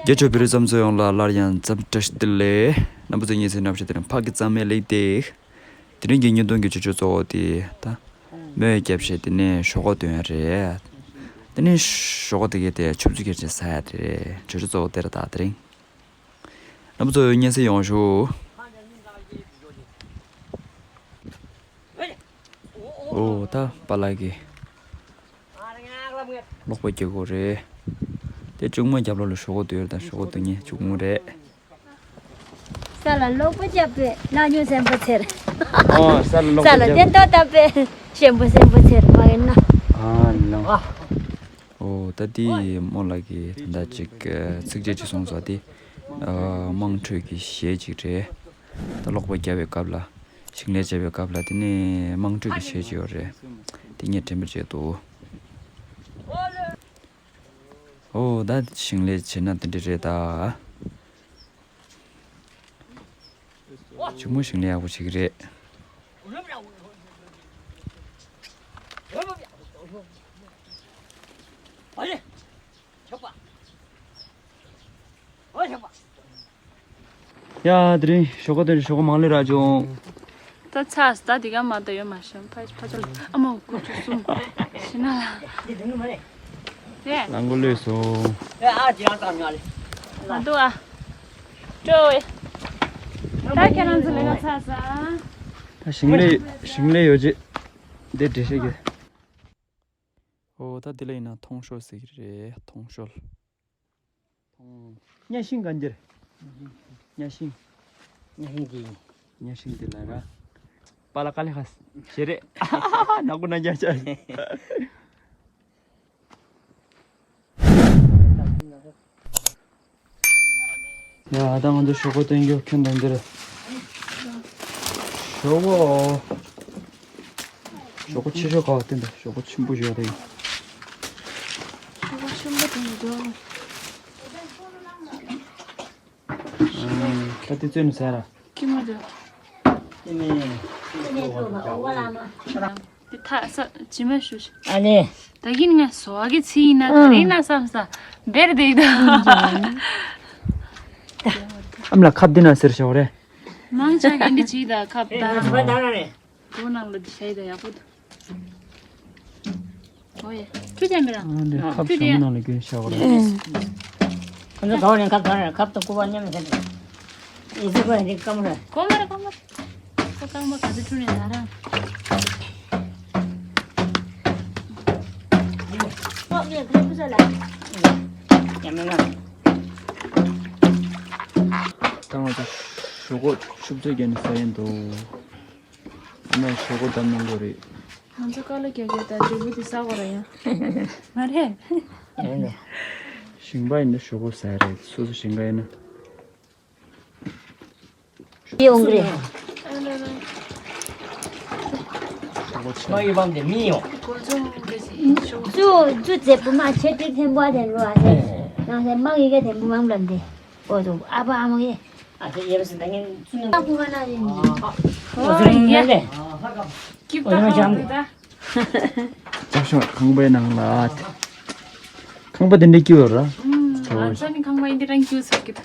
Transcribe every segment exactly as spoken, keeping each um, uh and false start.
རྒྱ་ཆེའི་བོད་རིགས་ཚང་མ་ཡོངས་ལ་སླར་ཡང་འཚམས་འདྲི་བཀྲ་ཤིས་བདེ་ལེགས། རྣམ་པ་ཚོ་ཉིན་མཚན་ནམ་ཞིག་དེ་རིང་ཕ་གི་གཙང་མའི་ལེགས་ཏེ། དེ་རིང་གི་བརྙན་ཐུང་གི་ཆུ་ཚོད་གཙོ་བོ་དེ་ད་མོས་རྒྱབ་བྱས་དེ་ནས་ཞོག་ཁོག་འདོན་ཡ་རེད། དེ་ནས་ཞོག་ཁོག་དེ་གའི་དེ་ཆུ་བཞི་ཁྱེར་བྱས་ཟ་ཡ་དེ་རེད། ཆུ་ཚོད་གཙོ་བོ་དེ་རེད། ད་དེ་རིང་རྣམ་པ་ཚོ་སྙན་སེང་ཡོང་ཞུ། ཨོ་ད་པཱ་ལགས་ཀྱིས་ཀློག་པ་རྒྱག་གི་རེད། དེ་གཅུང་མོ་རྒྱབ་ལོགས་ལ་ཞོག་ཁོག་འདོན་ཡ་དང་ཞོག་ཁོག་འདོན་མཁན་གཅུང་མོ་རེད། ས་ལ་ཀློག་པ་རྒྱབ་པའི་ལྷ་ཉུང་སེམས་པོ་ཚེར། ཨོ་ས་ལ་ཀློག་ས་པ་ལ་རྒྱབ་པའི་སྟོན་ཐོག་བཏབ་པའི་གཞོན་པོ་སེམས་པོ་ཚེར་མ་ཡིན་ན། ཨ་ལོ། ཨོ་ད་དེ་རྨོ་ལགས་ཀྱིས་ད་ལྟ་ཅིག་ཚིགས་བཅད་ཅིག་གསུངས་སོང་། དེ་དམངས་ཁྲོད་ཀྱི་གཞས་ཅིག་རེད། ད་ཀློག་པ་རྒྱབ་པའི་སྐབས་ལ། ཞིང་ལས་བྱེད་པའི་སྐབས་ལ་དེ་ནས་དམངས་ཁྲོད་ཀྱི་གཞས་ཅིག་ཡོད་རེད། དེ་ངས་འགྲེམས་སྤེལ་བྱས་འདུག་ཨོ་ད་ཞིང་ལས་བྱེད་ན་དེ་འདྲ་རེད་ད། གཅུང་མོ་ཞིང་ལས་ཡག་པོ་བྱེད་ཀྱི་རེད། ཡ་དེ་རིང་ཞོགས་ཀ་དེ་རིང་ཞོགས་ཀ་མང་ལེ་ར་བྱུང་། ད་ཚ་ད་དེ་ག་མ་ད་ཡོད་མ་ཤམ་ཕ་ཕ་ཚ་ལ་ཨ་མ་ཀུ་ཅུ་གསུམ་ཤི་ན་ལ། རེད། ལ་མགོ་ལོས་སོང་། མ་འདུག་ཨ། སྤྲོ་བས། ད་ཁྱེད་རང་ཚོ་ལས་ཀ་ཚར་ས། ད་ཞིང་ལས་ཞིང་ལས་ཡོ་བྱད་འདི་འདྲ་ཞིག་གི། ཨོ་ད་འདི་ལ་ཡིན་ན་ཐོང་ཤོལ་ཟེར་གྱི་རེད། ཐོང་ཤོལ། ཐོང་། གཉའ་ཤིང་ག་འདིར། གཉའ་ཤིང་། གཉའ་ཤིང་འདི། གཉའ་ཤིང་འདི་ལ་ར། པཱ་ལགས་དཀའ་ལས་ཁག་ཞེ་རེད། ནག་པོ་ནང་རྒྱ་ཆ། ཡ་ད་ང་ཚོ་ཞོག་ཁོག་སྟོན་རྒྱུ་ཁྱོན་དང་འདིར། ཞོག་ཁོག་ཞོག་ཁོག་ཆེ་ཤོས་ག་བ་སྟོན་དང་། ཞོག་ཁོག་ཆེན་པོ་ཞིག་ཡོད་རེད། ཞོག་ཁོག་ཆེན་པོ་དེ་འདུག་ད་དེ་བཙོས་ནས་ཟ་ར། ཀྱི་མ་འདུག་དེ་ནས། དེ་ཐག་ས་ཇི་མ་ཞུ་ཞུ། ཨ་ནི། ད་གིན་ང་སོ་བ་གི་ཚི་ཡིན་ན་ག་རེ་ན་བསམ་ས་བེར་དེ་ཡིན་ད། ཨམ་ལ་ཁབ་འདི་ན་ཟེར་ཤོག་རེ། མང་ཆ་གི་འདི་ཅི་ད་ཁབ་ད་རང་། ཁོ་ནང་ལ་འདི་ཤ་ཡི་ད་ཡག་པོ་འདུག་ཨོ་ཡ། ཁྱོད་ཀྱང་མི་ར། ཨ་འདི་ཁབ་ཁྱོད་ཀྱང་ཤ་མོ་ནང་ལ་གྱོན་ཤ་བ་ར། ཁོ་ཚོ་ག་བ་ནས་ཁབ་ག་ར་ཁབ་དང་ཀུ་བ་མཉམ་ཟེར། ཨི་ཟི་གོ་འདི་ཀ་མོ་ར། ཀོ་མ་ར་ཀོ་མ་ར། ཀོ་ཀ་མ་ག་ཚོད་ཁྲུ་ནས་ན་ར། ཡ་མེ་ན། ད་ང་ཚོ་ཞོག་ཁོག་ཆུ་ཚོད་བརྒྱད་ནས་ཟ་ཡིན་འདུག་ཨ་མས་ཞོག་ཁོག་བསྡམས་གནང་གི་རེད། ང་ཚོ་དཀའ་ལས་རྒྱག་རྒྱག་དང་འབྲས་བུ་དེ་ཟ་དགོས་རེད་ཡ། མ་རེད། ཞིང་པ་ཡིན་ན་ཞོག་ཁོག་ཟ་ཡ་རེད། སོ་སོ་ཞིང་ཁ་ཡིན་ན། ཡོང་གི་རེད། ཞོག་ཁོག་ཆེ། མ་ཡི་བམ་དེ་མི་ཡོང་། ཙུ་ཙུ་ཙེ་པུ་མ་ཆེ་ཏིག་ཐེན་པོ་ཨ་ཐེན་ལོ་ཨ་ཐེན། ནང་ཐེན་མ་ཡི་གེ་ཐེན་པོ་མང་ལམ་དེ། ཨོ་ཙུ་ཨ་ཕ་ཨ་མ་གི། ཨ་ཙི་ཡེ་བ་སི་ད་ངན་ཙུ་ནན། ཨ་ཁུ་ང་ན་ཡིན། ཨོ་ཙུ་ནན་ལེ། ཀིབ་ཨོ་ཙུ་ནན་ཞམ་ལེ། ཅག་ཤོག་ཁང་པའི་ནང་ལ། ཁང་པ་དེ་འདྲ་སྐྱིད་པ་ར། ང་ཚོ་ནི་ཁང་པ་འདི་རང་སྐྱིད་ཟེར་གི།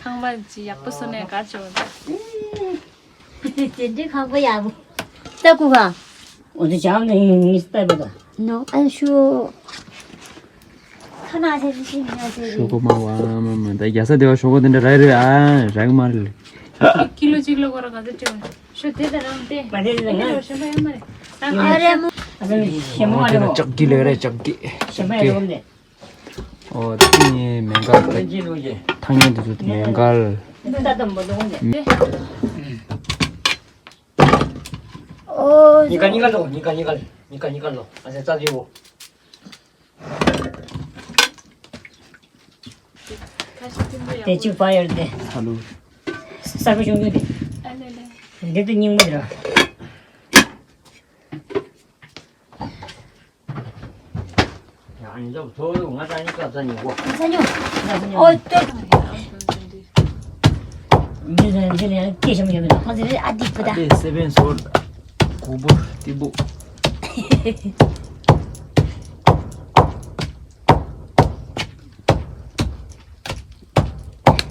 ཁང་པ་ཅི་ཡག་པོ་བཟོ་ནས་ག་ཅོ། དེ་འདྲའི་ཁང་པ་ཡག་པོ། ལྟ་སྐུ་ག་འོ་དེ་ཅག་ནི་ངིས་ལྟ་བ་ད། ནོ་ཨན་ཤུ། ཁ་ན་ཆེ་ཆེ་ཆེ་ཆེ་ཆེ། ཤོག་གུ་མ་བ་མ་མ་ད་རྒྱ་ས་དེ་བ་ཤོག་གུ་དེ་འདྲ་ར་རེད་ཨ་ར་གི་མ་རེད། ཀི་ལོ་གཅིག་ལ་སྐོར་ག་ཚོད་སྤྲད་པ། ཤོ་དེ་ད་རང་དེ། མ་རེད་ལ་ང་། ཤོ་མ་ཡོད་མ་རེད། ཨ་རེད་མོ། ཨ་ད་ནི་ཤེ་མོ་ཨ་རེད་མོ། ལྕགས་ཀི་ལས་རེད་ལྕགས་ཀི། ཤེ་མོ་ཡོད་མོ། ཨོ་དེ་ནི་མེ་འགལ་དེ། ཐང་ཡན་དེ་ཚོ་དེ་མེ་འགལ། ད་ད་མོ་དོ་ནི། ཨོ། ཉི་ག་ཉི་ག་ལོ་ཉི་ག་ཉི་ག་ཉི་ག་ཉི་ག་ལོ་ཨ་ཟེ་ཙ་ཡོ། དེ་གཅིག་པ་ཡོད་དེ། ཧ་ལོ། གསར་པ་བྱུང་ཡོད་དེ། འདི་དུ་རྙིང་མ་རེད། ཡང་ཡིན་ཙམ་ཐོག་ལུགས་ང་ཚ་ཉིད་ཀ་ཚ་ཉིད་གོ། ཚ་ཉོ། ཨོ་ཏོ། འདི་ལ་འདི་ལ་ཡང་སྐད་ཆ་མ་ཡོད་མེད་ཁོང་ཚོ་རེ་ཨ་ཏི་པུ་ད། ཨ་ཏི་སེ་བན་སོར། གོ་བུ་ཏི་བུ།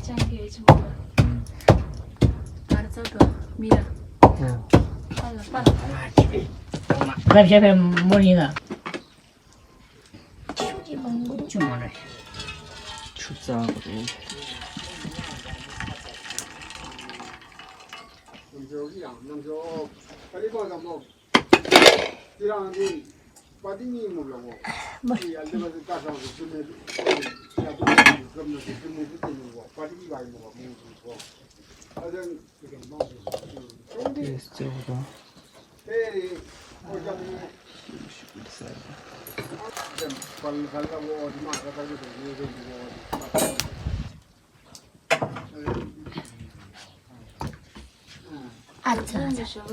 ཅང་གི་ཆུ་མོ། ཨར་ཙ་གི་མི་ར། ཨ་ལ་པ་ལ། རབ་བྱས་པའི་མོ་ཡིན་ལ། ཆུ་གི་མང་པོ་ཆུ་མ་རེད། ཆུ་རྩ་གི་རེད། ཨ་ཙི། ཤིང་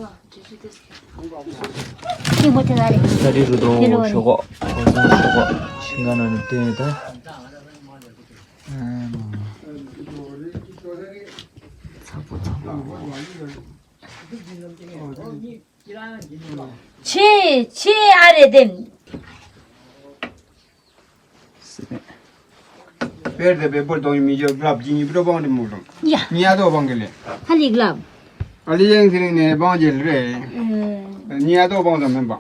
ཕོ་དེ་ག་རེད། ད་རེས་རུ་དོ་ཤོག་གོ། ཁོ་ཚོ་ཤོག་གོ། ཤིང་ཁ་ནང་ནས་བཏོན་ཡོད་ད། ཚ་པོ་ཚ་པོ། ཆེ་ཆེ་ཨ་རེ་དེ། སི་པན། དཔེར་དེ་བེ་པོར་དོང་མི་འཇོག་ལབ་ཀྱི་ཉིབ་རོ་བང་རི་མུ་རོ། ཡ། ཉ་དོ་བང་གི་ལེ། ཧ་ལིག་ལབ། ཨ་ལི་ཡང་ཟེར་ནས་བང་རྒྱལ་རེད། ཉ་དོ་བང་དང་མིན་པ།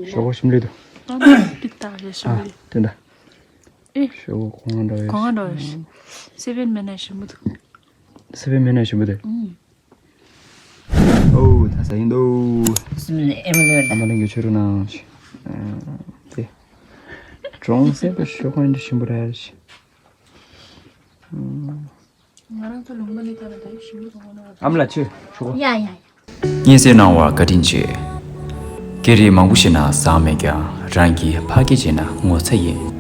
ཞོག་ཤིམ་ལི་དུ། ཏིག་ཏག་རེད་ཤིམ་ལི། དེ་འདྲ། ཨེ། ཞོག་གོང་འདྲ་རེད། གོང་འདྲ་རེད། སི་པན་མེད་ན་ཞིམ་པོ་འདུག། སི་པན་མེད་ན་ཞིམ་པོ་འདུག། ཨུམ། ཨོ་ད་ས་ཡིན་དོ། སིམ་ལི་ཨེ་མ་ལོ་ཨ་མ་ལེན་གྱི་ཆོས་རུ་ནང་། དེ། གྲོང་གསེབ་པ་ཞོག་ཁོང་འདི་ཞིམ་པོ་རེད། ང་རང་ཚོ་ལུང་པ་ནས་ཐར་ན་ད་ཞིམ་པོ་གང་ན། ཨ་མ་ལ་ཆོས་ཆོག་གོ། ཡ་ཡ་ཡ། སྙན་སེང་གནང་བར་བཀའ་དྲིན་ཆེ། སྐད་རིགས་མང་པོ་ཤེས་ན་བཟང་མེད་ཀྱང་རང་གིས་ཕ་སྐད་བྱས་ན་ངོ་ཚ་ཡིན།